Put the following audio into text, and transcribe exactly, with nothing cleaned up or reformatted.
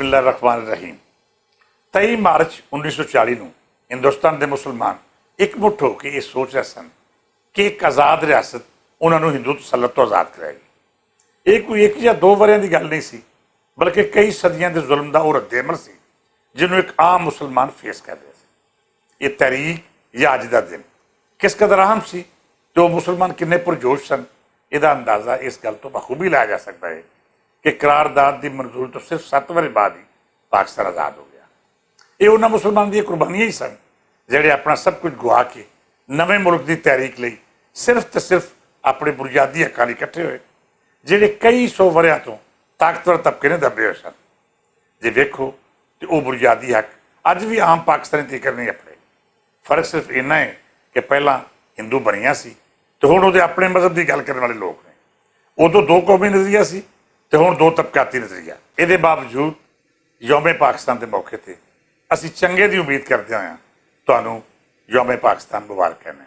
بسم اللہ الرحمن الرحیم۔ تئی مارچ انیس سو چالی نوں ہندوستان دے مسلمان اک مٹھ ہو کے یہ سوچ رہے سن کہ ایک آزاد ریاست انہاں نوں ہندو تسلط تو آزاد کرائے گی۔ یہ کوئی ایک یا دو وریاں دی گل نہیں سی، بلکہ کئی صدیاں دے ظلم دا وہ رد عمل سی جنہوں ایک عام مسلمان فیس کر رہا سی۔ یہ تحریک یا اج دا دن کس قدر اہم سی تے وہ مسلمان کنے پرجوش سن، اس دا اندازہ اس گل تو بخوبی لایا جا سکتا ہے کہ قرار داد دی منظوری تو صرف ست وری بعد ہی پاکستان آزاد ہو گیا۔ یہ انہاں مسلمان دی قربانیاں ہی سن جڑے اپنا سب کچھ گوا کے نویں ملک دی تحریک لئی صرف تے صرف اپنے بنیادی حقاں لئی اکٹھے ہوئے، جڑے کئی سو وریاں تو طاقتور طبقے نے دبے ہوئے سن۔ جے ویکھو تے او بنیادی حق اج وی عام پاکستانی تیکر نہیں اپنے۔ فرق صرف اینا ہے کہ پہلاں ہندو بنیاں سی تے ہن اوہدے اپنے مذہب دی گل کرن والے لوگ نے۔ اوہدوں دو قومی نظریہ سی تے ہن دو طبقاتی نظریہ۔ ایہدے باوجود یوم پاکستان دے موقع تے اسی چنگے دی امید کردے ہوئے ہاں تہانوں یوم پاکستان مبارک کہنے۔